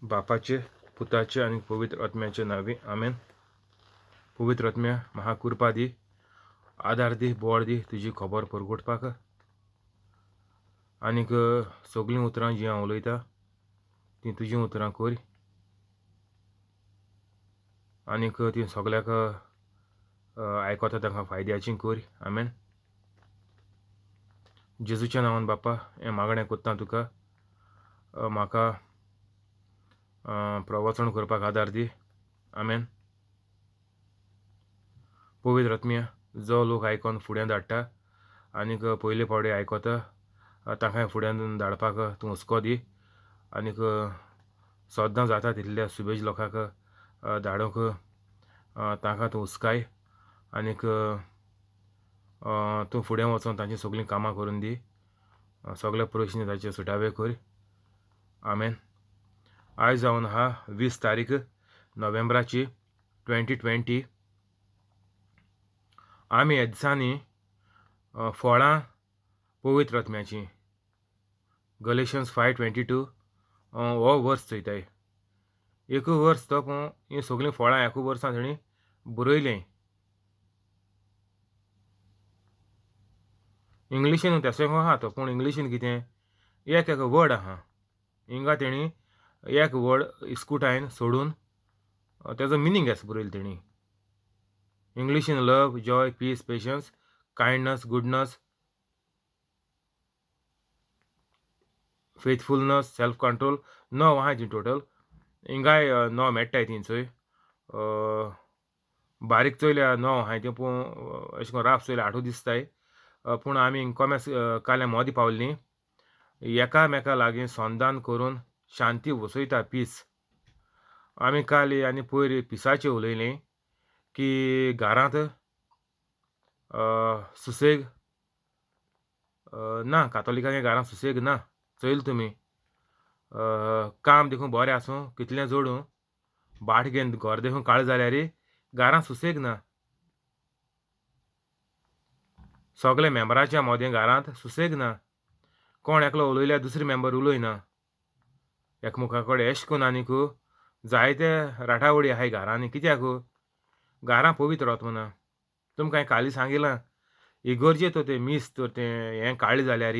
बापाचे, पुताचे आनी पवित्र आत्म्याचे नांवी, आमेन. पवित्र आत्म्या, म्हाका कृपा दी, आदार दी, बळ दी तुजी खबर परगटपाक आनीक सगळीं उतरां जीं हांव उलयतां तीं तुजीं उतरां कर आनीक तीं सगळ्याक आयकता तांकां फायद्याचीं कर. आमेन. जेजूच्या नांवान बापा हें मागणें कोत्ता तुका, म्हाका प्रवचन करपाक आदार दी. आमेन. पवित्र आत्म्या, जो लोक आयकोन फुडें धाडटा आनीक पयले फावटी आयकता तांकांय फुड्यान धाडपाक तूं हुस्को दी आनीक सद्दां जाता तितल्या सुबेज लोकांक धाडूंक तांकां तूं हुस्काय आनीक तूं फुडें वचोन तांची सगळीं कामां करून दी, सगळे प्रश्न ताचे सुटावे कर. आमेन. आयज जावन आहा 20 तारीख नोव्हेंबराची 2020. आमी ह्या दिसांनी फळां पवित्र आत्म्याचीं गलेशन्स 5:22 हो वर्स चोयताय. एक वर्स तो पूण हीं सगळीं फळां एका वर्सान तेणी बरयलीं. इंग्लिशीन तशें आहा तो, पूण इंग्लिशीन कितें एक एक वर्ड आहा, हिंगा तेणी एक वर्ड इस्कुटायन सोडून तेजो मिनींग आसा बरयलो तेणी. इंग्लिशीन love, joy, peace, patience, kindness, goodness, faithfulness, self control 9 आहाय ती टोटल. हिंगाय 9 मेळटाय ती चोय, बारीक चोयल्या 9 आहाय ती, पूण अशें करून राफ चोयल्या 8 दिसताय. पूण आमी कोमेस काल्या मोदी पावलीं एकामेका लागीं संदान करून शांती वसयता, पीस. आमी काल आनी पयर पिसाचें उलयलीं की घरांत सुसेग ना, कातोलिकांच्या घरांत सुसेग ना. चोयल तुमी, काम देखून बरें आसूं कितलें जोडूं, बाट घेवन घर देखून काळ जाल्यार घरांत सुसेग ना. सगळे मेंबराच्या मोदें घरांत सुसेग ना. कोण एकलो उलयल्यार दुसरे मेंबर उलयना, एकमुखा कडेन एश कोन्न आनीक जायते राटावळी आहाय घरांनी. कित्याक घरां पवित्र आत्मो ना. तुमकां हांवें काली सांगिलां, इगोर्जे तर तें मीस तर तें हें काळें जाल्यार,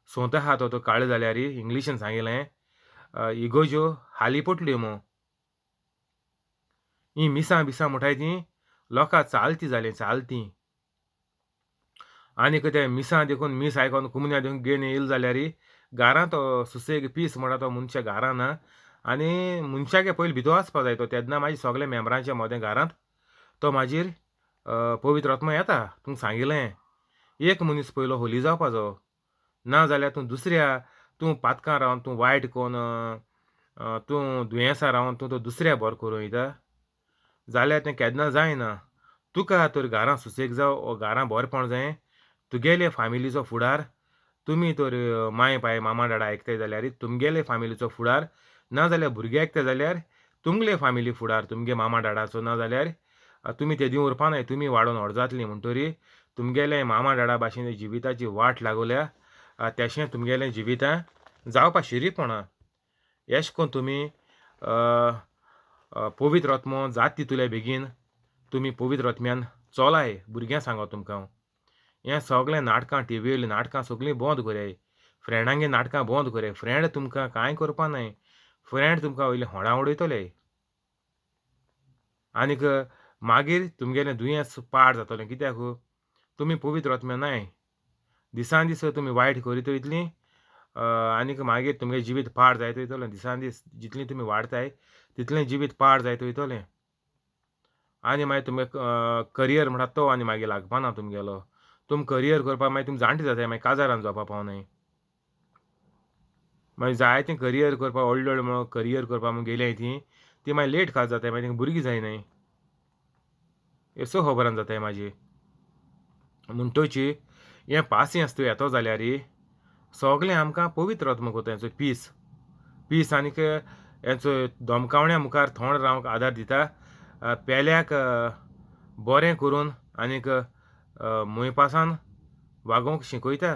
सोंत आहा तो काळें जाल्यार, इंग्लिशीन सांगिलें इगोर्ज्यो हाली पडल्यो मो. हीं मिसां बिसां म्हणटाय तीं लोकां चालती जालीं, चालती. आनीक ते मिसां देखून मीस आयकोन कुमन्या देखून घेवन येयले जाल्यार घरांत तो सुसेग पीस म्हणटा तो मनशा घरां ना. आनी मनशाक पयलीं भितर वचपा जाय तो, तेन्ना मागीर सगळे मेंबरांच्या मोदें घरांत तो मागीर पवित्र आत्मो येता. तुमकां सांगिलें, एक मनीस पयलो होली जावपाचो, ना जाल्यार तूं दुसऱ्या, तूं पातकां रावन, तूं वायट कोन, तूं दुयेंसां रावन तूं तो दुसऱ्या बरो करूं वयता जाल्यार तें केन्ना जायना. तुका तर घरां सुसेग जावं वो घरां बरेपण जाय, तुगेले फामिलीचो फुडार तुमी तर माय पाय मामा डाडा आयकताय जाल्यार तुमगेले फामिलीचो फुडार, ना जाल्यार भुरगे आयकताय जाल्यार तुमगेले फामिली फुडार तुमगे मामा डाडाचो, ना जाल्यार तुमी तेदी उरपा नाय, तुमी वाडोवन व्हड जातली. म्हणटरी तुमगेले मामा डाडा भाशेन जिविताची वाट लागोल्या तशें तुमगेलें जिवितां जावपा शिरीपणा. एश कोन तुमी पवित्र आत्मो जात तितूले बेगीन तुमी पवित्र आत्म्यान चोलाय. भुरग्यां सांगो तुमकां हांव, हें सगळें नाटकां टिवीवयलीं नाटकां सगळीं बंद कराय, फ्रेंडांगे नाटकां बंद कराय. फ्रेंड तुमकां कांय करपा नाय, फ्रेंड तुमकां वयले होणां उडयतले आनीक मागीर तुमगेलें दुयेंस पाड जातलें. कित्याक तुमी पवित्र आत्म्या नाय, दिसान दीस तुमी वायट करीत वयतलीं आनीक मागीर तुमगेलें जिवीत पाड जायत वयतलें. दिसान दीस जितलें तुमी वाडताय तितलें जिवीत पाड जायत वयतलें आनी मागीर तुमगे करियर म्हणटा तो आनी मागीर लागपाना तुमगेलो. तुमी करियर करपाक मागीर तुमी जाणटे जाताय, मागीर काजारान जावपा पावनाय. मागीर जायतें करियर करपाक व्हडले व्हडले म्हणून करियर करपाक म्हूण गेल्याय तीं, ती मागीर लेट काज जाताय, मागीर तांकां भुरगीं जायनाय. हें सो खबरान जाताय म्हाजी. म्हणटची हें पासियेंस तूं येतो जाल्यार सगळें आमकां पवित्र आत्मो कोता. हेचो पीस पीस आनीक हेचो धमकावण्या मुखार थोंड रावंक आदार दिता, पेल्याक बरें करून आनीक मोयपासान वागोवंक शिकयता.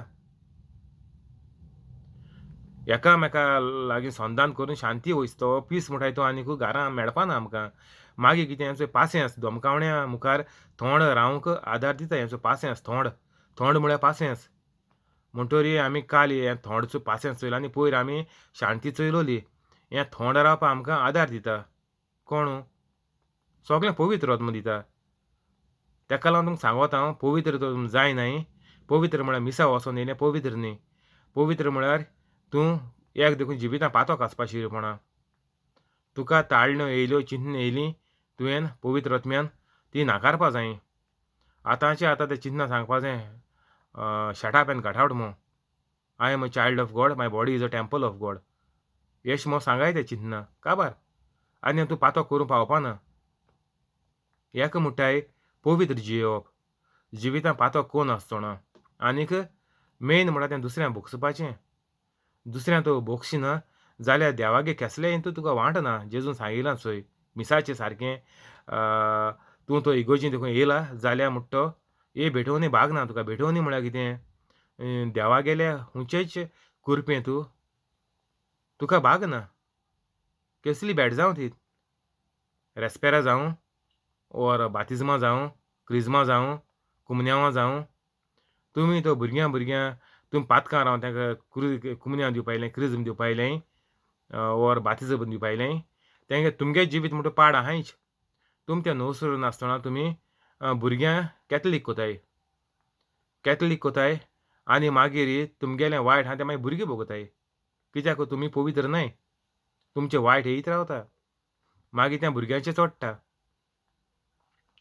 एकामेका लागीं संदान करून शांती वयस तो पीस म्हणटाय तो आनीक घरां मेळपाना आमकां. मागीर कितें हेंचो पासियेंस धोमकावण्या मुखार थोंड रावंक आदार दिता हेंचो पासियेंस थोंड थोंड म्हळ्यार पासियेंस. म्हणटरी आमी काल हें थोंड पासियेंस चोयलो आनी पयर आमी शांती चोयलोली. हें थोंड रावपा आमकां आदार दिता कोण सगळें पवित्र आत्मो दिता. तेका लागून तुमकां सांगोता हांव पवित्र तर जायनाय. पवित्र म्हळ्यार मिसा वचोन येयलें पवित्र न्ही. पवित्र म्हळ्यार तूं एक देखून जिवितां पातोक आसपा शिरपणा. तुका ताळण्यो येयल्यो चिंतनां येयलीं तुवें पवित्र आत्म्यान ती नाकारपा जाय. आतांचे आतां तें चिंतनां सांगपा जाय shut up and get out मो. I am a child of God, my body is a temple of God. येश मो सांगाय तें चिंतनां काबार आनी तूं पातोक करूंक पावपाना. हेका म्हणटाय पवित्र जियेवप. जिवितां पातोक कोण आसचो आनीक मेन म्हणटा तें दुसऱ्यांक भोगसुपाचें. दुसऱ्यां तूं भोगशिना जाल्यार देवागे केसलें हितून तुका वांट ना. जेजून सांगिलां चोय मिसाचें सारकें तूं तो इगोर्जीन देखून येयला जाल्यार म्हणटा तो ए भेटोवनी भाग ना तुका. भेटोवनी म्हळ्यार कितें देवागेल्या हुंचेच कुरपें तूं तुका भाग ना. केसली भेट जावं ती रेस्पेरा जावं ओर बातिज्मा जावं क्रिज्मा जावं कुमन्यांवां जावं. तुमी तो भुरग्यां भुरग्यां तुमी पातकां रावन तांकां कुमन्यांव दिवपा येयलें क्रिज्म दिवपा येयलें ओर बातिज्म दिवपा येयलें तेंगे तुमगे जिवीत म्हणटा पाड आहायच. तुमी तें नवसर नासतना तुमी भुरग्यां कॅथलीक कोताय कॅथलीक कोताय आनी मागीर तुमगेलें वायट आहा तें मागीर भुरगीं भोगताय. कित्याक तुमी पवित्र न्हय तुमचें वायट येयत रावता मागीर त्या भुरग्यांचेर चडटा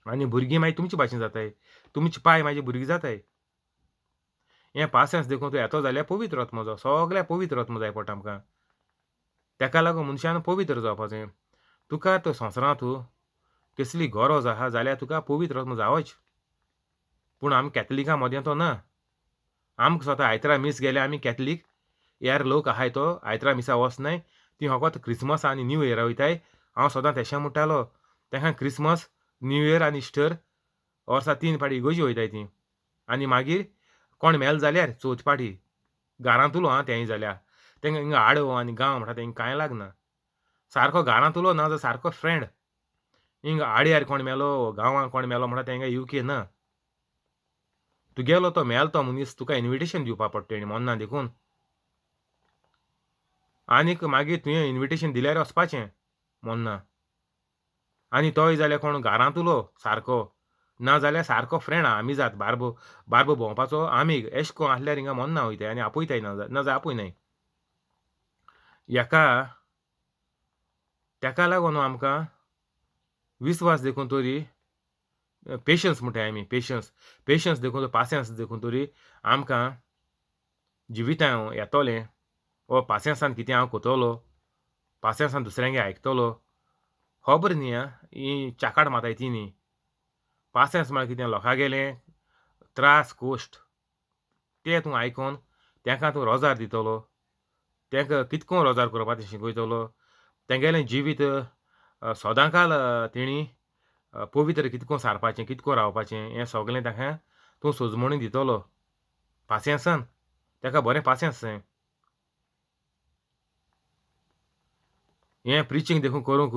आनी भुरगीं मागीर तुमचे भाशेन जाताय तुमचे पांय मागीर भुरगीं जाताय. हें पासियेंस देखून तूं येतो जाल्यार पवित्र आत्मो जावं सगळ्या पवित्र आत्मो जाय पडटा आमकां. तेका लागून मनशान पवित्र जावपाचें. तुका तो संवसारांत कसली गरज आहा जाल्यार तुका पवित्र आत्मो जावच. पूण आमी कॅथलिकां मदें तो ना. आमकां स्वता आयतरा मीस गेले आमी कॅथलीक यार लोक आहाय तो आयतरा मिसा वचनाय ती फकत क्रिसमस आनी न्यू इयरा वयताय. हांव सदां तेशें म्हणटालो तेका क्रिसमस न्यू इयर आनी इस्टर वर्सा 3 फाटी इगोर्जी वयताय ती. आनी मागीर कोण मेल जाल्यार चवथ पाटी घरांत उलो आं तेंय जाल्यार तेंका हिंगा आडो आनी गांव म्हणटा तेंका कांय लागना. सारको घरांत उलो ना जाल्यार सारको फ्रेंड हिंगा आड्यार कोण मेलो गांवांत कोण मेलो म्हणटा तेंका येवके ना. तुगेलो तो मेल तो मनीस तुका इनविटेशन दिवपा पडटा तेणी मोन्ना देखून. आनीक मागीर तुवें इनविटेशन दिल्यार वचपाचें मोन्ना. आनी तोय जाल्यार कोण घरांत उलो सारको ना जाल्यार सारको फ्रेंड आमी जात बारबो बारबो भोंवपाचो आमीग एश कोन आसल्यार हिंगा मोन्ना वयताय आनी आपयताय ना जाल्यार आपयनाय. हेका तेका लागून आमकां विस्वास देखून तरी पेशन्स म्हणटाय आमी पेशन्स पेशन्स देखून पासियेंस देखून तरी आमकां जिवितां येतोलें वो पासियेंसान कितें हांव कोतलो पासियेंसान दुसऱ्यांगे आयकतलो खबर न्ही आं ही चाकाट माताय ती न्ही. पासियेंस म्हळ्यार कितें लोकां गेलें त्रास कोश्ट ते तूं आयकोन तेंकां तूं रोजार दितलो तेंकां कितको रोजार करपा तें शिकयतलो तेंगेलें जिवीत सदांकाल तेणी पवित्र कितको सारपाचें कितको रावपाचें हें सगलें ताका तूं सोजमणी दितलो पासियेंसान तेका बरें पासियेंस जाय. हें प्रिचींग देखून करूंक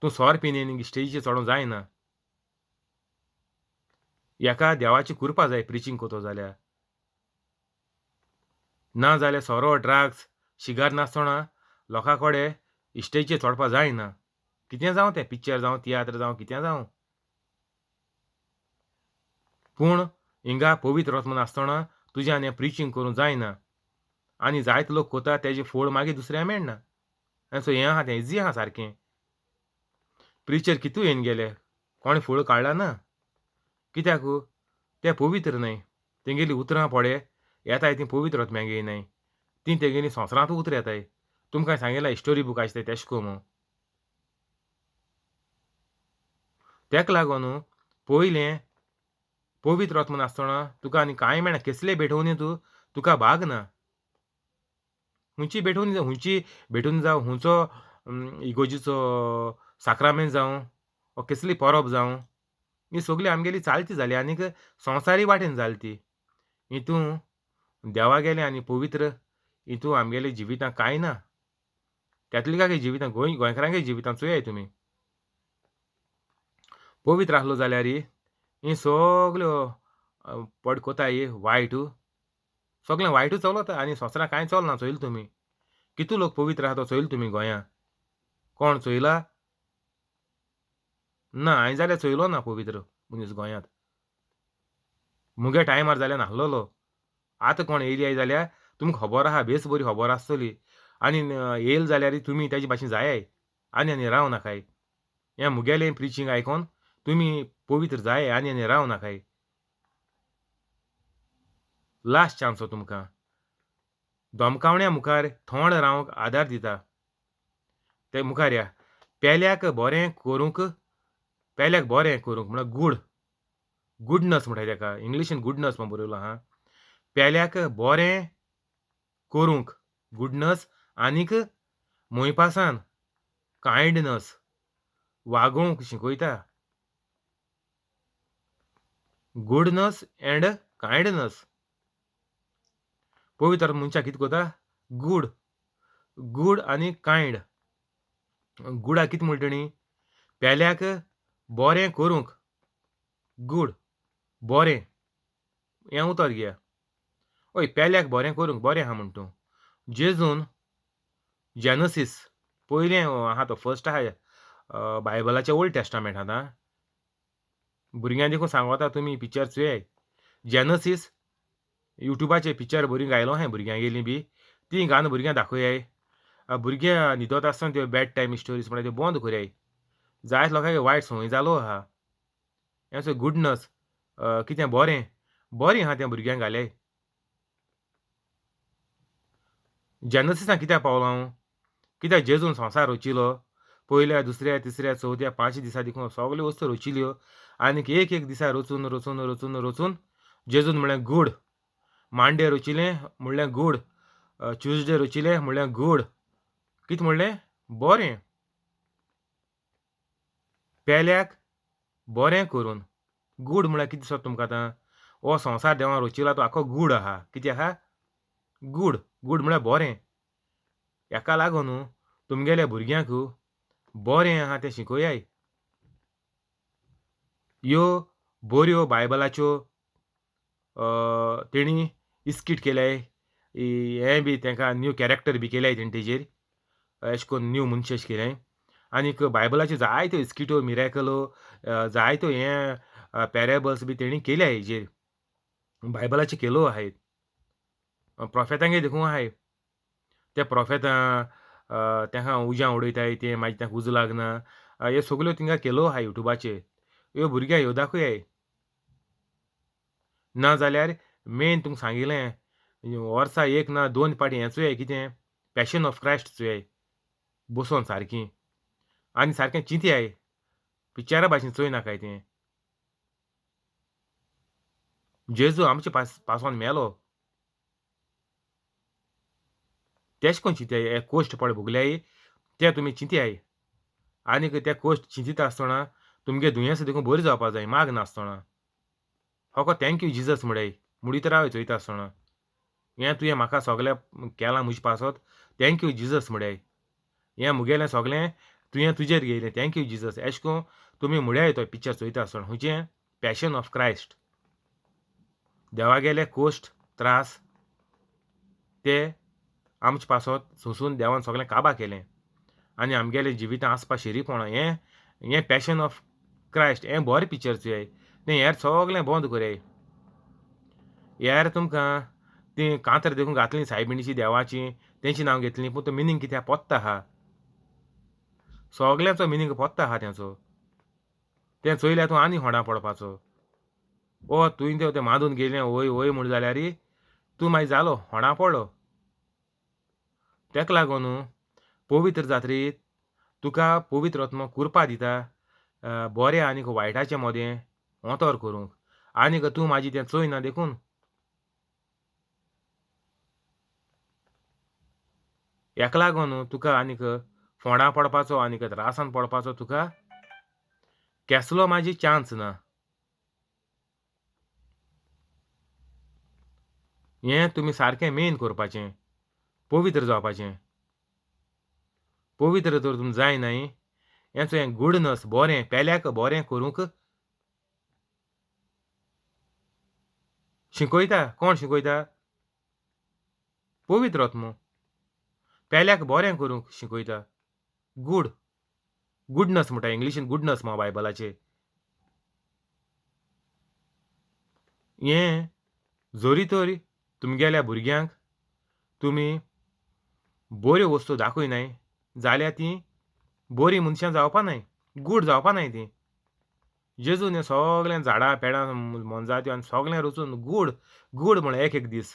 तूं सोर पिनेन स्टेजीचेर चडोंक जायना. हेका देवाची कृपा जाय प्रिचींग करतो जाल्यार. ना जाल्यार सोरो ड्रग्स शिगार नासतना लोकां कडेन इस्टेजीचेर चडपा जायना. कितें जावं तें पिक्चर जावं तियात्र जावं कितें जावं पूण हिंगा पवित्र आत्मो नासतना तुज्यान हें प्रिचींग करूंक जायना. आनी जायते लोक कोता तेजें फळ मागीर दुसऱ्यांक मेळना. आनी सो हें आहा तें इजी आहा सारकें. प्रिचर कितू येवन गेले कोणें फळ काडला ना. कित्याक ते पवित्र न्हय तेंगेली उतरां पडे येताय तीं पवित्र आत्म्यागे न्हय तीं तेगेली संवसारांत उतरां येताय. तुमकां सांगिलां स्टोरी बूक आसताय तेश कोन्न. तेका लागून पयलें पवित्र आत्मो नासतना तुका आनी कांय मेळना. केसले भेटोवनी तूं तुका भाग ना. हुंची भेटोवनी जावं हुंची भेटोवनी जावं हुंचो इगोर्जीचो साक्रामेंत जावं वा केसली परब जावं ही सगळी आमगेली चालती जाली आनीक संवसारी वाटेन जाली ती. हितून देवागेलें आनी पवित्र हितू आमगेले जिवितां कांय ना. कॅथलिकागे जिवितां, गोंय गोंयकारांगे जिवितां चोयाय तुमी. पवित्र आसलो जाल्यार ही सगल्यो पडकोताय वायट, सगळें वायटूच चलता आनी संवसारांत कांय चलना. चोयल तुमी कितू लोक पवित्र आहा तो चोयल तुमी गोंया? कोण चोयला ना? हांवें जाल्यार चोयलो ना पवित्र मनीस गोंयांत. मुगे टायमार जाल्यार नासलेलो. आतां कोण येयली आहा जाल्यार तुमकां खबर आहा, बेस बरी खबर आसतली. आनी येयल जाल्यार तुमी तेजे भाशेन जायाय आनी आनी राव नाकाय. हें मुगेलें प्रिचींग आयकोन तुमी पवित्र जाय आनी आनी राव नाकाय. लास्ट चान्स हो तुमकां. धमकावण्या मुखार थोंड रावंक आदार दिता. ते मुखार या पेल्याक बरें करूंक, पेल्याक बरें करूंक म्हळ्यार गूड, गुडनस म्हणटाय तेका इंग्लिशीन, गुडनस म्हण बरयलो आहा. पेल्याक बरें करूंक गुडनस आनीक मोयपासान कायंडनस वागोवंक शिकयता. Goodness and kindness. पवित्र मनशां कितें करता? गूड, गूड आनी कायंड. गुडाक कितें म्हणटा तेणी? पेल्याक बरें करूंक, गूड बरें हें उतर घेया. हय, पेल्याक बरें करूंक बरें आहा म्हण तूं. जेजून जेनसीस पयलें आहा तो फर्स्ट आहा बायबलाचें ओल्ड टेस्टामेंट आतां भुरग्यां देखून सांगता तुमी पिक्चर चोयाय. जेनसीस युट्यूबाचेर पिक्चर बरी घायलो आहाय भुरग्यांगेली बी, तीं घालून भुरग्यांक दाखयाय. भुरग्यां न्हिदत आसतना त्यो बेड टायम स्टोरीज म्हळ्यार त्यो बंद करयाय. जायत लोकांक वायट संवय जालो आहा. हें गुडनस कितें बरें बरें आहा तें भुरग्यांक घाले. जेनसिसां कित्याक पावलो हांव? कित्याक जेजून संवसार रचिलो पयल्या दुसऱ्या तिसऱ्या चवथ्या पांच दिसा देखून सगल्यो वस्तू रचिल्यो आनीक एक एक दिसा रचून रचून रचून रचून जेजून म्हणलें गूड. मांडे रचिलें म्हणलें गूड, ट्युजडे रचिलें म्हणलें गूड. कितें म्हणलें? बरें. पेल्याक बरें करून गूड म्हळ्यार कितें दिसता तुमकां आतां? हो संवसार देवान रचिला तो आख्खो गूड आहा. कितें आहा? गूड. गूड म्हळ्यार बरें. हेका लागून न्हू तुमगेल्या भुरग्यांक बरें आहा तें शिकयाय. ह्यो बऱ्यो बायबलाच्यो तेणी इस्कीट केल्याय, हें बी तेंकां न्यू कॅरेक्टर बी केल्याय तेणी तेजेर, अशें करून न्यू मनशे अशें केल्याय. आनीक बायबलाच्यो जायत्यो इस्किट्यो मिराकलो जायत्यो हें पॅरेबल्स बी तेणी केल्या हेजेर बायबलाचे केलो आहाय. प्रोफेतांगे देखून आहाय. ते प्रोफेतां तेंकां उज्यां उडयताय ते मागीर तेंकां उजो लागना, ह्यो सगल्यो थिंगा केलो आहा युट्यूबाचेर. ह्यो भुरग्यांक ह्यो दाखयाय. ना जाल्यार मेन तुमकां सांगिल्लें वर्सा एक ना दोन पाटी हें चोयाय कितें पॅशन ऑफ क्रायस्ट चोयाय बसोन सारकी आनी सारकें चिंतयाय, पिक्चरा भाशेन चोय नाकाय तें. जेजू आमचे पासोन मेलो तेश कोन चिंतयाय. हे कोश्ट पळय भोगल्याय ते तुमी चिंतयाय आनीक ते कोश्ट चिंतिता आसतना तुमगे दुयेंस देखून बरी जावपा जाय माग नासतना. होको thank you Jesus म्हळ्याय मुडीत रावय चोयता आसतना. हें तुवें म्हाका सगळें केलां म्हजे पासत thank you Jesus म्हळ्याय. हें मुगेलें सगळें तुवें तुजेर घेयलें thank you Jesus. एशें करून तुमी म्हळ्याय तो पिक्चर चोयता आसतना खंयचें पॅशन ऑफ क्रायस्ट. देवागेले कोश्ट त्रास ते आमचे पासत सोंसून देवान सगळें काबा केलें आनी आमगेलें जिवितां आसपा शिरीपणां. हें हें पॅशन ऑफ क्रायस्ट हें बरें पिक्चर चोयाय. तें हेर सगळें बंद करयाय. हेर तुमकां तीं कांतर देखून घातलीं सायबिणीची देवाची तेंची नांव घेतलीं पूण तो मिनींग कित्याक पोत्ता आहा, सगल्यांचो मिनींग पोत्ता आहा तेंचो. तें चोयल्यार तूं आनी होंडा पडपाचो. ओ तुवें तें मांदून गेलें वय वय म्हूण जाल्यार तूं मागीर जालो होंडा पडलो. तेका लागून पवित्र जात्रेत तुका पवित्र आत्मो कुरपा दिता बऱ्या आनीक वायटाचे मदें अंतर करूंक. आनीक तूं म्हाजी तें चोयना देखून हेका लागून तुका आनीक फोंडा पडपाचो आनीक त्रासान पडपाचो तुका केसलो म्हाजी चान्स ना. हें तुमी सारकें मेन करपाचें. पवित्र जावपाचें. पवित्र तर तुमी जायनाय हेंचो हें गुडनस बरें पेल्याक बरें करूंक शिकयता. कोण शिकयता? पवित्र आत्मो पेल्याक बरें करूंक शिकयता. गूड, गुडनस म्हणटा इंग्लिशीन, गुडनस म्हाका बायबलाचेर. हें जरी तर तुमगेल्या भुरग्यांक तुमी बऱ्यो वस्तू दाखयनाय जाल्यार तीं बरीं मनशां जावपा नाय, गूड जावपा नाय तीं. जेजून हें सगळें झाडां पेडां मोनजात्यो आनी सगळें रचून गूड गूड म्हणलें एक एक दीस.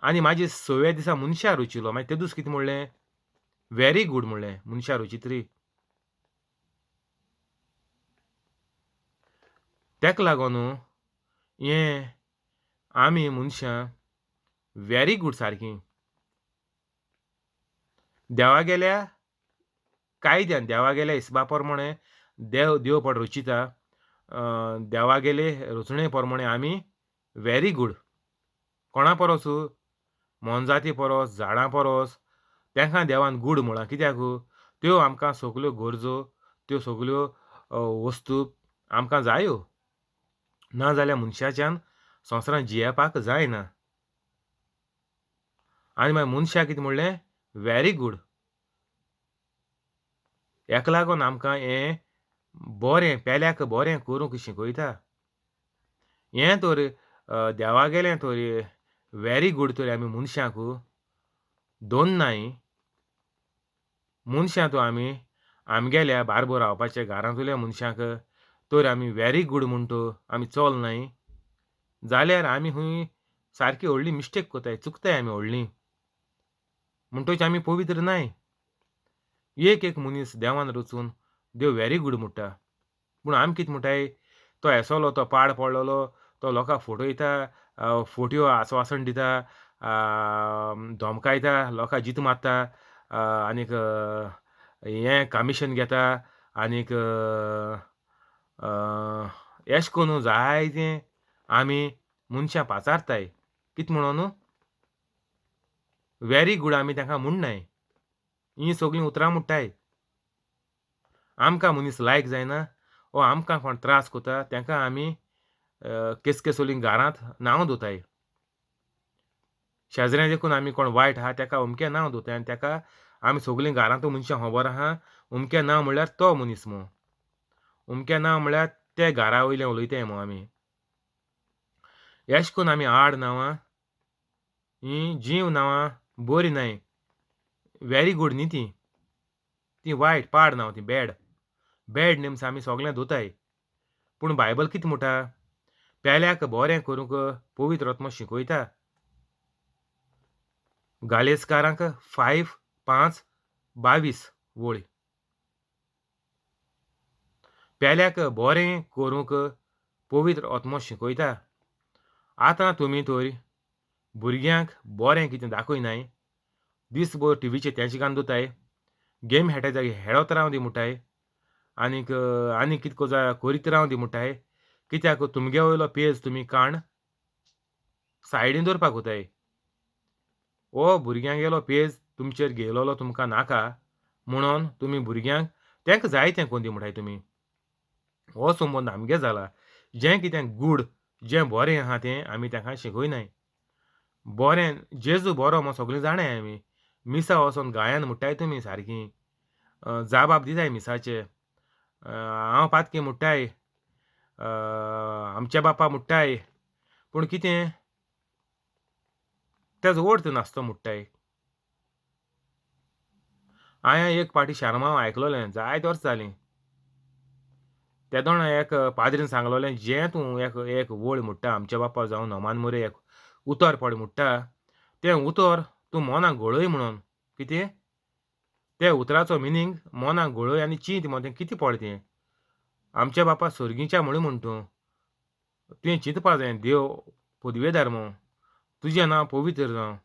आनी मागीर सव्या दिसा मनशां रचिलो. मागीर ते दीस कितें म्हणलें? व्हेरी गूड म्हणलें मनशां रचित्री. तेका लागून हें आमी मनशां व्हेरी गूड सारकीं देवागेल्या कायद्यान, देवागेल्या हिसबा प्रमाणे देव देव पड रचिता, देवागेले रचणे प्रमाणे आमी व्हेरी गूड. कोणा परस? मोनजाती परस, झाडां परस तेंकां देवान गूड म्हळां. कित्याक? त्यो आमकां सगल्यो गरजो, त्यो सगल्यो वस्तू आमकां जायो. ना जाल्यार मनशाच्यान संवसारांत जियेवपाक जायना. आनी मागीर मनशाक कितें म्हणलें? Very good. हेका लागून आमकां हें बरें पेल्याक बरें करूंक शिकयता. हें तर देवागेलें तर व्हेरी गूड तर आमी मनशांक दोन नाय. मनशां तो आमी आमगेल्या बारबोर रावपाच्या घरांतल्या मनशांक तर आमी व्हेरी गूड म्हणटा आमी चल नाय जाल्यार आमी खंय सारकी व्हडली मिस्टेक कोताय, चुकताय आमी व्हडली. म्हणटच आमी पवित्र नाय. एक एक मनीस देवान रचून देव व्हेरी गूड म्हणटा. पूण आमी कितें म्हणटाय? तो हेसोलो, तो पाड पडलेलो, तो लोकांक फटयता, फोट्यो आस्वासन दिता, धमकायता, लोकांक जीत मारता, आनीक हें कमिशन घेता, आनीक एश कोरून जायतें आमी मनशां पाचारताय. कित म्हणोन? व्हेरी गूड आमी तांकां म्हणनाय. हीं सगळीं उतरां म्हणटाय. आमकां मनीस लायक जायना वो आमकां कोण त्रास कोता तांकां आमी केसकेसोली घरांत नांव दवरताय. शेजऱ्यां देखून आमी कोण वायट आहा ताका अमकें नांव दवरताय आनी ताका आमी सगळीं घरांत मनशां खबर आहा अमकें नांव म्हणल्यार तो मनीस म्हूण, अमकें नांव म्हणल्यार ते घरा वयलें उलयताय म्हूण आमी. एश कोन्न आमी आड नांवां हीं जीव नांवां बरीं न्हय, व्हेरी गूड न्ही तीं, तीं वायट पाड नांव, तीं बॅड बॅड नेम्स आमी सगळें दवरताय. पूण बायबल कितें म्हणटा? पेल्याक बरें करूंक पवित्र आत्मो शिकयता. गालेस्कारांक 5:5-22 वळी. पेल्याक बरें करूंक पवित्र आत्मो शिकयता. आतां तुमी तर भुरग्यांक बरें कितें दाखयनाय, दीसभर टिवीचेर तेंचे कान दवरताय, गेम खेळटाय जाल्यार खेळत रावं दी म्हणटाय, आनीक आनी कितें जाय करीत रावं दी म्हणटाय. कित्याक? तुमगे वयलो पेज तुमी काण सायडीन दवरपाक वताय. हो भुरग्यांगेलो पेज तुमचेर घेयलेलो तुमकां नाका म्हणून तुमी भुरग्यांक तांकां जाय तें कोंदी म्हणटाय तुमी. हो संबंद आमगे जाला. जें कितें गूड जें बरें आहा तें आमी तांकां शिकयनाय. बरें जेजू बरो म्हूण सगळीं जाणाय आमी. मिसा वचोन गायन म्हणटाय तुमी सारकी, जाबाब दिताय मिसाचे, हांव पातकी म्हणटाय, आमच्या बापा म्हणटाय, पूण कितें तेजो अर्थ नासतो म्हणटाय. हांवें एक पाटी शेर्मांव आयकलोलें जायते वर्सां जालीं. तेदोणा एक पाद्रीन सांगलोलें, जें तूं एक एक वळ म्हणटा आमच्या बाप्पा जावं नोमान मोरे एक उतर पड म्हणटा तें उतर तूं मनाक घोळय म्हणून. कितें ते उतराचो मिनींग मनाक घोळय आनी चिंत म्हण तें कितें पड तें आमच्या बापा सर्गीच्या म्हणून म्हण तूं तुवें चिंतपा जाय देव पदवेदार म्हूण, तुजें नांव पवित्र जावं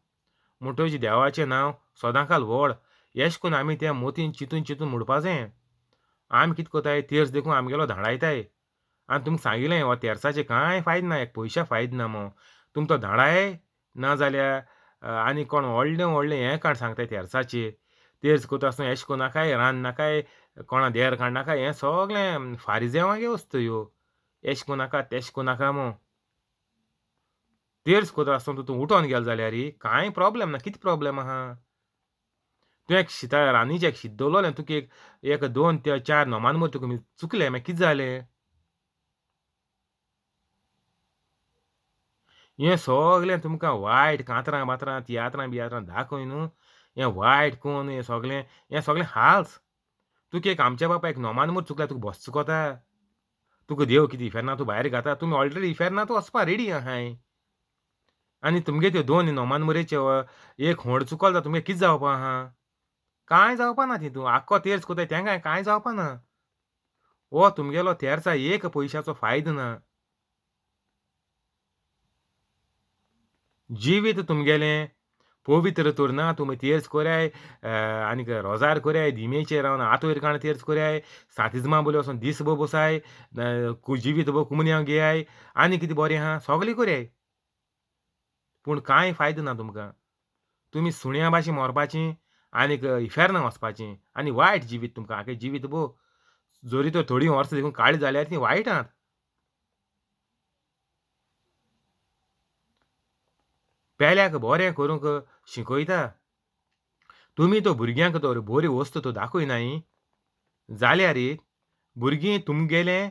म्हणटच देवाचें नांव सदांकाल व्हड. एश कोन्न आमी तें मोतीन चिंतून चिंतून म्हणपा जाय. आमी कितें कोताय तेर्स देखून आमगेलो धाडायताय. आनी तुमकां सांगिल्लें हो तेर्साचें कांय फायद ना, एक पयशा फायद ना म्हूण. तुम तो धाडाय ना जाल्यार आनी कोण व्हडलें व्हडलें हें काण सांगताय तेर्साचेर तेर्स कोता आसतना एश कोनाकाय रांद नाकाय कोणा देर काडनाकाय हें सगळें फारिजेवांगे वस्तू ह्यो एश कोनाका तेश कोनाका मो तेर्स कोता आसतना तूं उठोन गेल जाल्यार कांय प्रॉब्लेम ना. कितें प्रॉब्लेम आहा? तूं एक शिता रांदीचें एक शीत दवरलें तुका एक एक दोन ते चार नोमान मोर तुका चुकलें मागीर कितें जालें? हें सगळें तुमकां वायट कांतरां बातरां तियात्रां बियात्रां दाखय न्हू हें वायट कोन हें सगळें हें सगळें हाल्स. तुका एक आमच्या बापायक नोमान मोर चुकल्यार तुका बस चुकोता? तुका देव कितें इफेर्ना तूं भायर घाता? तुमी ऑलरेडी इफेर्नांत वचपा रेडी आहाय आनी तुमगे त्यो दोन नोमान मोरेच्यो एक होंड चुकोल जाल्यार तुमगे कितें जावपा आहा? कांय जावपा ना. तितून आख्खो तेर्स कोताय तेंकां कांय जावपा ना. हो तुमगेलो तेर्सा एक पयशाचो फायदो ना. जिवीत तुमगेलें पवित्र तर ना. तुमी तेर्स कोराय आनीक रोजार कोराय दिमेचेर रावन आतोयर काण तेर्स कोराय सांतिज्मा बोली वचोन दीस भर बसाय जिवीत भर कुमन्यांव घेयाय आनी कितें बरें आहा सगळें कोराय पूण कांय फायदो ना तुमकां. तुमी सुण्या भाशेन मरपाचीं आनीक इफेर्ना वचपाचीं आनी वायट जिवीत तुमकां आगे जिवीत भो जरी तर थोडीं वर्सां देखून काळीं जाल्यार तीं वायट आहात. पेल्याक बरें करूंक शिकयता. तुमी तो भुरग्यांक तर बरी वस्तू तो दाखयनाय जाल्यार भुरगीं तुमगेलें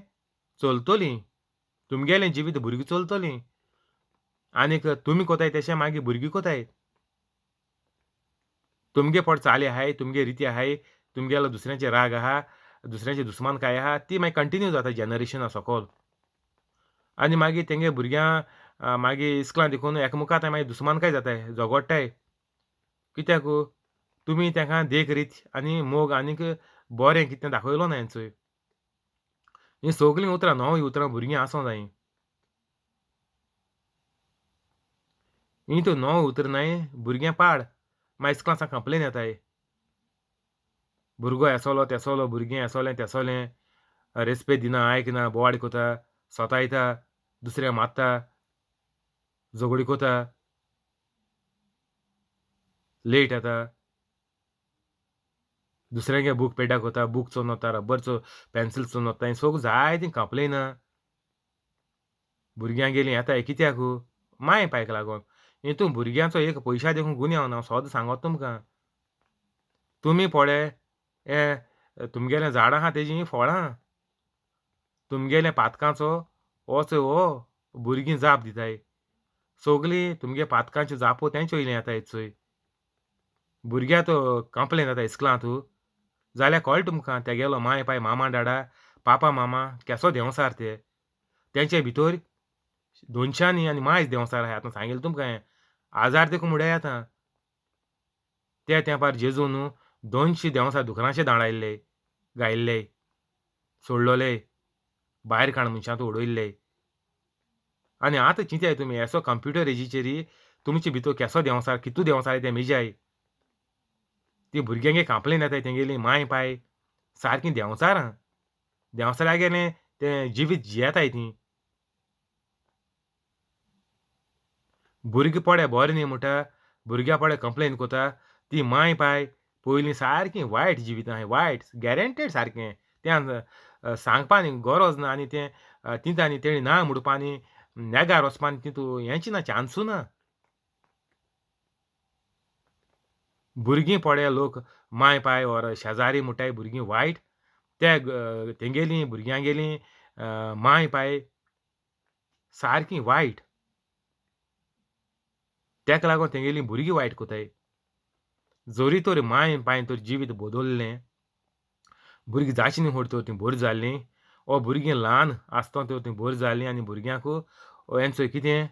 चलतलीं तुमगेलें जिवीत भुरगीं चलतलीं आनीक तुमी कोताय तशें मागीर भुरगीं कोताय. तुमगे पोट चाली आहाय तुमगे रिती आहाय तुमगेलो दुसऱ्यांचे राग आहा दुसऱ्यांचे दुस्मानकाय आहा ती मागीर कंटिन्यू जाता जनरेशना सकल आनी मागीर तेंगे भुरग्यां मागीर इस्कलान देखून एकमुखार मागीर दुस्मानकाय जाताय झगडटाय. कित्याक तुमी तेंकां देख रीत आनी मोग आनीक बरें कितें दाखयलो ना हेंचोय. हीं सगळीं उतरां नवीं उतरां भुरगीं आसूं जाय. हीं तर नवी उतरां नाय भुरग्यां पाड मागीर इस्कलान सावन कंप्लेन येताय भुरगो एसोलो तेसोलो भुरगें एसोलें तेसोलें रेस्पेद दिना आयकना बोवाळ कोता सोतायता दुसऱ्या मारता झगडी कोता लेट येता दुसऱ्यांगे बूक पेड्ड्यार कोता बूक चोरून वता रबर पेन्सील चोरून वता हें सगळें जायतीं कंप्लेनां भुरग्यांगेलीं येताय कित्याक माय पायक लागोन. हितून भुरग्यांचो एक पयशा देखून गुन्यांव ना हांव सोद सांगत तुमकां. तुमी पळय हें तुमगेलें झाडां आहा तेजीं फळां तुमगेलें पातकांचो होच हो भुरगीं जाप दिताय सगलीं तुमगे पातकांच्यो जापो तेंच्यो वयल्यान येताय चोय. भुरग्यां तो कंप्लेन जाता इस्कलांत जाल्यार कळटा तुमकां तेगेलो माय पाय मामा डाडा पापा मामा केसो देंवसार ते तेंचे भितर दोनशांनी आनी मायज देंवसार आहाय. आतां सांगिल्लें तुमकां हें आजार देखून मुड्याय आतां ते तेंपार जेजू न्हू 200 देंवसार दुकरांचे दांडायल्ले गायल्ले सोडलोले भायर काण मनशां उडयल्ले. आनी आतां चिंताय तुमी एसो कंप्युटर एजीचेर तुमचे भितर केसो देंवसार कितू देंवसार ते मेजाय ती भुरग्यांगे कंप्लेन येताय तेंगेली माय पाय सारकीं देंवचारां देंवचारागेलें तें जिवीत जियेताय तीं. भुरगीं पडे बरें न्ही म्हणटा भुरग्यां पडे कंप्लेन कोता ती माय पाय पयलीं सारकीं वायट जिवितां आहाय वायट गॅरंटेड सारकें तें सांगपा न्ही गरज ना आनी तें तिंता आनी तेणी ना म्हणपा आनी नेगार वचपा आनी तितू हेंच ना चान्सू ना. भुरगीं पडे लोक माय पाय or शेजारी म्हणटाय भुरगीं वायट ते तेंगेलीं भुरग्यांगेलीं माय पाय सारकीं वायट तेका लागून तेंगेलीं भुरगीं वायट कोताय. जरी तर माय पायन तर जिवीत बदल्लें भुरगीं जाचीं न्ही तर तीं बरीं जाल्लीं ओ भुरगीं ल्हान आसतना तर तीं बरीं जालीं आनी भुरग्यांक हेंचो कितें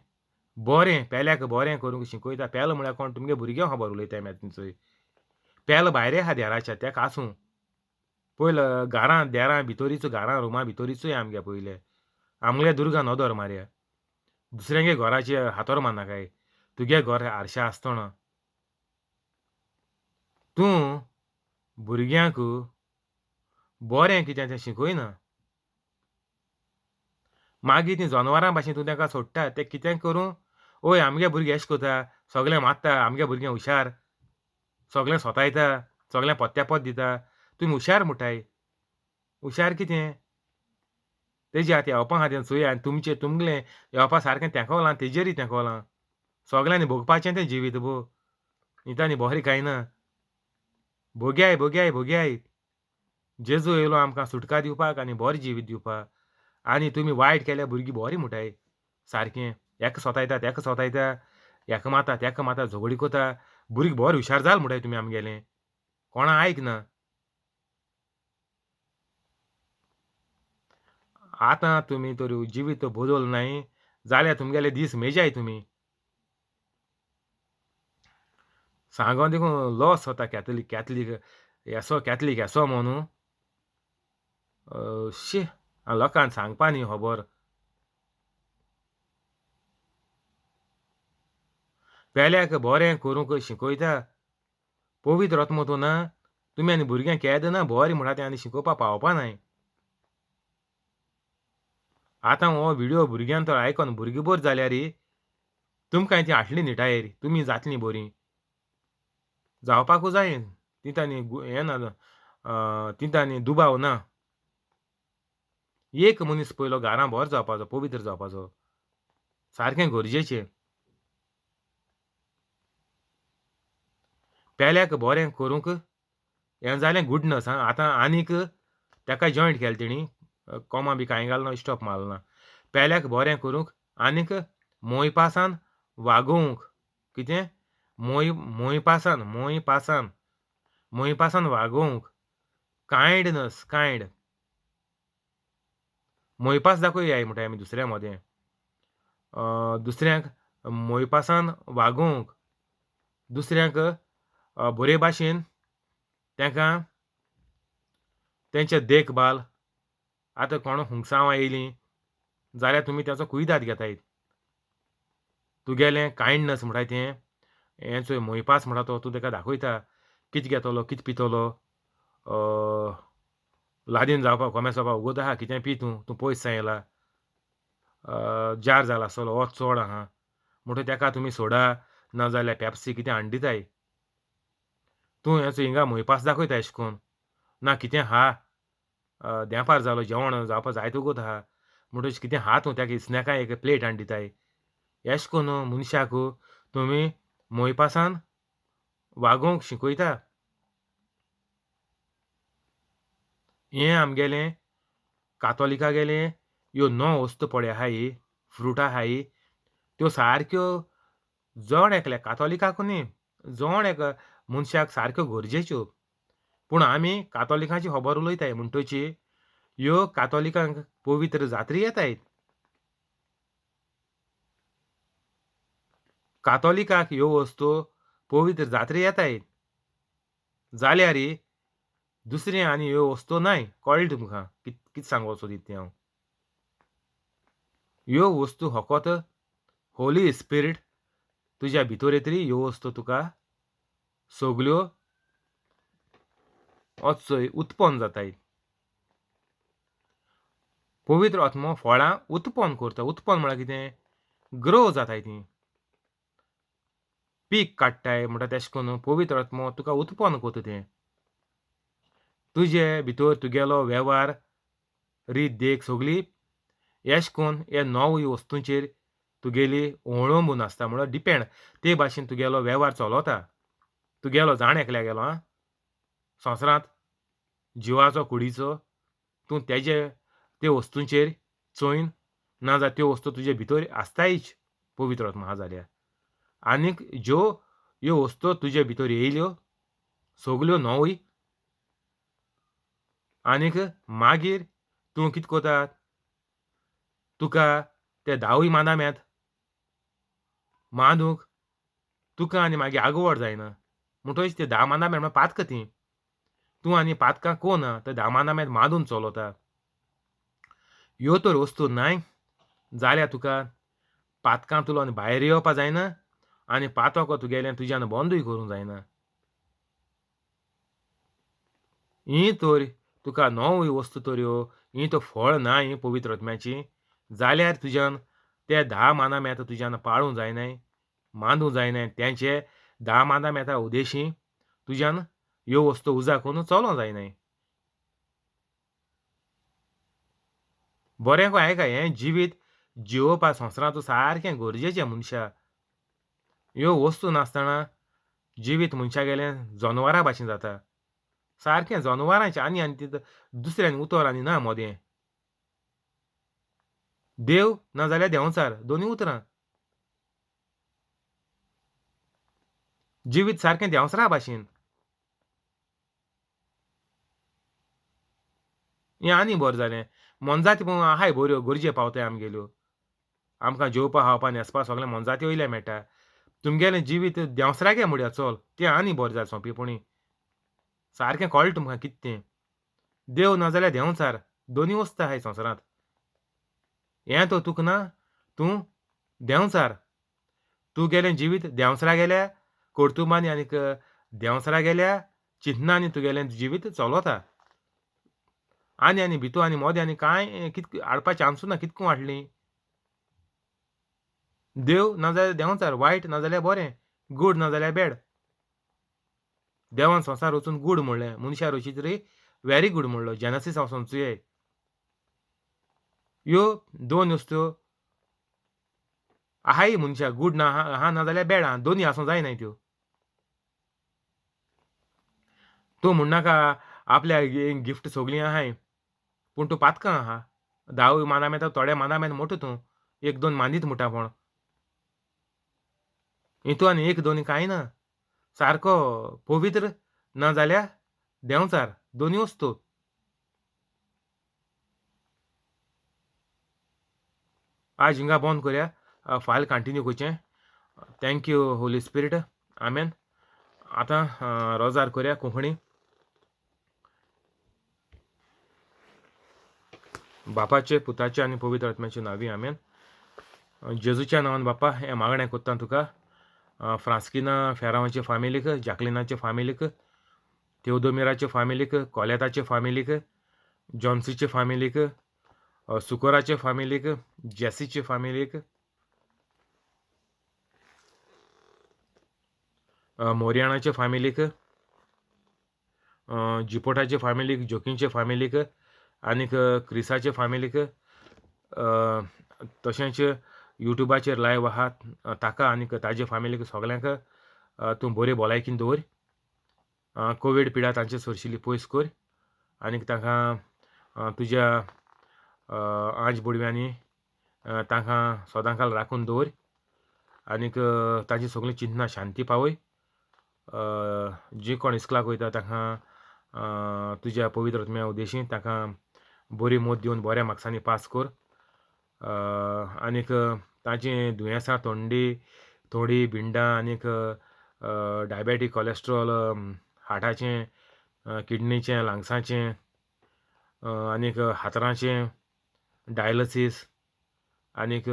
बरें पेल्याक बरें करूंक शिकयता. पेलो म्हळ्यार कोण तुमगे भुरग्यांक खबर उलयता आमी आतां चोय. पेलो भायर आहा देराच्या तेका आसूं पयलो घरां देरां भितरीच घरां रुमां भितरीचूय आमगे पयले आमगे दुर्गा नदर मारया दुसऱ्यांगे घराचे हातोर मारनाकाय तुगे घर आरशा आसतना तूं भुरग्यांक बरें कितें तें शिकयना. मागीर तीं जनवरां भाशेन तूं तांकां सोडटा तें कितें करूं ओय आमगे भुरगे अशें करता सगळें मारता आमगे भुरगें हुशार, सगळें सोतायता, सगळें पोत्त्या पोत दिता, तुमी हुशार म्हणटाय. हुशार कितें? तेजे आतां येवपा आहा तें चोया आनी तुमचें तुमगेलें येवपा सारकें तेंकोलां तेजेरूय तेंकोलां. सगळ्यांनी भोगपाचें तें जिवीत भो हितांनी बोरें कांय ना. भोग्याय भोग्याय भोग्याय. जेजू येयलो आमकां सुटका दिवपाक आनी बरें जिवीत दिवपाक. आनी तुमी वायट केल्या भुरगीं बोरीं म्हणटाय सारकें. हेका सोतायता तेका सोतायता, हेका मारता तेका मारता, झगडी कोता, भुरगीं बरें हुशार जाल म्हणटाय तुमी आमगेलें. कोणा आयक ना. आतां तुमी तर जिवीत बदल नाय जाल्यार तुमगेले दीस मेजाय तुमी. सांगोन देखून लॉस जाता कॅथलीक कॅथलीक येसो कॅथलीक येसो म्हणून. शी लोकांक सांगपा न्ही खबर. पेल्याक बरें करूंक शिकयता पवित्र आत्मो तूं ना. तुमी आनी भुरग्यांक केद ना बरें म्हणटा तें आनी शिकोवपा पावपा नाय. आतां हो व्हिडियो भुरग्यान तर आयकोन भुरगीं बरी जाल्यार तुमकां ती हाडली निटायेर तुमी जातलीं बरीं. जावपाकूच जाय तितून आनी हें ना, तितून आनी दुबाव ना. एक मनीस पयलो घरां बरो जावपाचो, पवित्र जावपाचो, सारकें गरजेचें. पेल्याक बरें करूंक हें जालें गुडनस. आं आतां आनीक तेका जॉयंट केलें तेणी, कॉमा बी कांय घालना, स्टॉप मारना. पेल्याक बरें करूंक आनीक मोयपासान वागोवंक. कितें? मोय मोयपासान मोयपासान मोयपासान वागोवंक. कायंडनस, कायंड मोयपास दाखोवया म्हणटाय आमी दुसऱ्या मदें. दुसऱ्यांक मोयपासान वागोवंक, दुसऱ्यांक बरे भाशेन तेंकां तेंचे देखभाल. आतां कोण हुंगसांवां येयलीं जाल्यार तुमी तेचो कुयदाद घेताय. तुगेलें कायंडनस म्हणटाय तें, हें चोय मोयपास म्हणटा तो तूं तेका दाखयता. कितें घेतलो कितें पितलो, लादीन जावपाक कोमेस जावपाक वगत आहा, कितें पी तूं, तूं पयस सावन येयला, जार जाला आसतलो, वोत चोड आहा म्हणटकीर तेका तुमी सोडा ना जाल्यार पेप्सी कितें हाडून दिताय. तूं हें चोय हिंगा मोयपास दाखयता एशें कोन्न ना कितें आहा, देंपार जालो जेवण जावपा जायतो वगत आहा म्हणटकीर कितें आहा तूं तेका स्नॅका एक प्लेट हाडून दिताय. एशें कोन्न मनशाक तुमी मोयपासान वागोवंक शिकयता. हें आमगेलें कातोलिकागेलें ह्यो णव वस्तू पळय आहाय, फ्रूट आहाय, त्यो सारक्यो जण एकल्या कातोलिकाक न्ही, जण एक मनशाक सारक्यो गरजेच्यो. पूण आमी कातोलिकांची खबर उलयताय म्हणटची ह्यो कातोलिकांक पवित्र जात्री येताय. कातोलिकाक ह्यो वस्तू पवित्र जात्री येताय जाल्यार दुसरें आनी ह्यो वस्तू नाय. कळ्ळें तुमकां कितें सांगूंक सोदीत तें हांव? ह्यो वस्तू फकत होली स्पिरीट तुज्या भितर येतली, ह्यो वस्तू तुका सगल्यो चोय उत्पन्न जाताय. पवित्र आत्मो फळां उत्पन्न करता. उत्पन्न म्हळ्यार कितें? ग्रो जाताय तीं, पीक काडटाय म्हणटा तेशें करून पवित्र आत्मो तुका उत्पन्न करता तें. तुजे भितर तुगेलो वेव्हार रीत देख सगली एशें करून हे नव्या वस्तूंचेर तुगेली अवलंबून आसता, म्हणल्यार डिपेंड ते भाशेन तुगेलो वेव्हार चलता. तुगेलो जाण एकल्या गेलो आं संवसारांत जिवाचो कुडीचो तूं तेजे ते वस्तूंचेर चोयन ना जाल्यार त्यो वस्तू तुजे भितर आसतायच पवित्र आत्मो आहा जाल्यार. आनीक ज्यो ह्यो वस्तू तुजे भितर येयल्यो सगल्यो नव्यो आनीक मागीर तूं कितें करता, तुका ते धावूय मानाम्यात मानूंक तुका आनी मागीर आगवड जायना. म्हणटकीच ते धा मानाम्यात म्हळ्यार पातकां तीं. तूं आनी पातकां कोना ते धा मानाम्यात मानून चलता. ह्यो तर वस्तू नाय जाल्यार तुका पातकांतलो आनी भायर येवपा जायना आनी पातक तुगेलें तुज्यान बंदूय करूंक जायना. ही तर तुका नव्यो वस्तू तर ह्यो ही तर फळ ना ही पवित्र आत्म्याची जाल्यार तुज्यान ते धा मानाम्यात तुज्यान पाळूंक जायनाय. मांदू जायना तेंचे 10 मांदा मेता उदेशी तुज्यान ह्यो वस्तू उजा करून चलों जायना. बरें को आयका हें जिवीत जिवोवपा संवसारांत सारकें गरजेचें मनशा. ह्यो वस्तू नासतना जिवीत मनशा गेलें जनवरां भाशेन जाता सारकें जनवरांचें आनी आनी दुसऱ्यान उतर आनी ना मोदें देव ना जाल्यार देंवचार दोनूय उतरां जिवीत सारकें देंवचारा भाशेन. हें आनी बरें जालें मोनजाती पूण आहाय बऱ्यो गरजे पावताय आमगेल्यो आमकां जेवपा खावपा न्हेसपा सगळें मोनजाती वयल्या मेळटा. तुमगेलें जिवीत देंवसरागे मुड्या चल तें आनी बरें जालें सोंपेपणी सारकें कळटा तुमकां कितें तें. देव ना जाल्यार देंवचार दोनूय वस्तू आहाय संवसारांत. हें तो तुका ना तूं देंवचार तूं गेलें जिवीत देंवसरा गेल्या कर्तुबांनी आनीक देंवसरा गेल्या चिंतनांनी तुगेलें जिवीत चलोता. आनी आनी भितू आनी मोदें आनी कांय कित हाडपा चान्सूच ना कितको हाडली देव ना जाल्यार देंवचार वायट ना जाल्यार बरें गूड ना जाल्यार बॅड. देवान संवसार वचून गूड म्हणलें मनशा रचीत रे व्हेरी गूड म्हणलो जेनसीस हांव समजुये. ह्यो दोन वस्तू आहाय मनशा गूड ना आहा ना जाल्यार बॅड आहा दोनूय आसूं जायना त्यो. तूं म्हणनाका आपल्या गिफ्ट सगळीं आहाय पूण तूं पातकां आहा 10 माना मेता थोडे माना मेन मोटो तूं 1-2 मांदीत म्हणटा पूण हितू आनी 1-2 कांय ना सारको पवित्र ना जाल्यार देंवचार दोनूय वस्तू. आज हिंगा बंद करया फायल कंटिन्यू करचें. Thank you Holy Spirit आमेन. आतां रोजार करया कोंकणी. बापाचे पुताचे आनी पवित्र आत्म्याचे नांवी आमेन. जेजूच्या नांवान बापा हें मागणें कोत्ता तुका फ्रांस्किना फेरांवाचे फामिलीक जाकलिनाचे फामिलीक तेवदोमिराचे फामिलीक कोलेताचे फामिलीक जॉन्सीचे फामिलीक सुकोराचे फामिलीक जेसीचे फामिलीक मोरियाणाचे फामिलीक जिपोटाचे फामिलीक जोकींचे फामिलीक आनीक क्रिसाचे फामिलीक तशेंच युट्यूबाचेर लायव आहा ताका आनीक ताजे फामिलीक सगल्यांक तूं बरी भलायकीन दवर. कोवीड पिडा तांचे सरशिल्ली पयस कर आनीक तांकां तुज्या आंज बुडव्यांनी तांकां सदांकाल राखून दवर आनीक तांची सगळीं चिंतनां शांती पावय. जी कोण इस्कलाक वयता तांकां तुज्या पवित्र आत्म्या उद्देशी तांकां बरी मोत दिवन बऱ्या मार्क्सांनी पास कर. आनीक तांची दुयेंसां थंडी थोडी भिंडां आनीक डायबेटीक कॉलेस्ट्रॉल हार्टाचें किडनीचें लंग्साचें आनीक हातरांचें डायलसीस आनीक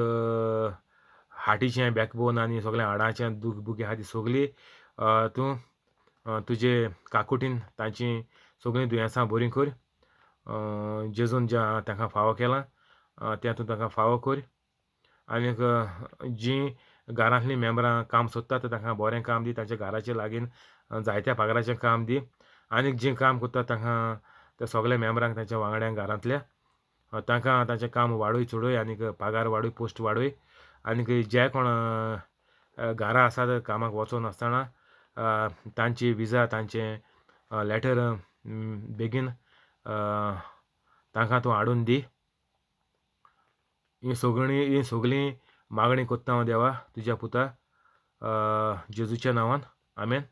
हार्टीचें बॅकबोन आनी सगळें हाडांचें दूख बुकी आहा ती सगळी तूं तुजे काकुटीन तांची सगळीं दुयेंसां बरीं कर. जेजून जें तांकां फावो केलां तें तूं तांकां फावो कर. आनीक जीं घरांतलीं मेंबरां काम सोदतात तांकां बरें काम दी तांच्या घराचे लागीं जायत्या पगाराचें काम दी. आनीक जीं काम करतात तांकां त्या सगल्या मेंबरांक तांच्या वांगड्यांक घरांतल्या तांकां तांचें काम वाडय चडय आनीक पगार वाडय पोस्ट वाडय. आनीक जे कोण घरा आसात कामाक वचून आसतना तांची विजा तांचें लॅटर बेगीन तांकां तूं हाडून दी. ही सगळीं मागणी कोत्ता हांव देवा तुज्या पुता जेजूच्या नांवान आमेन.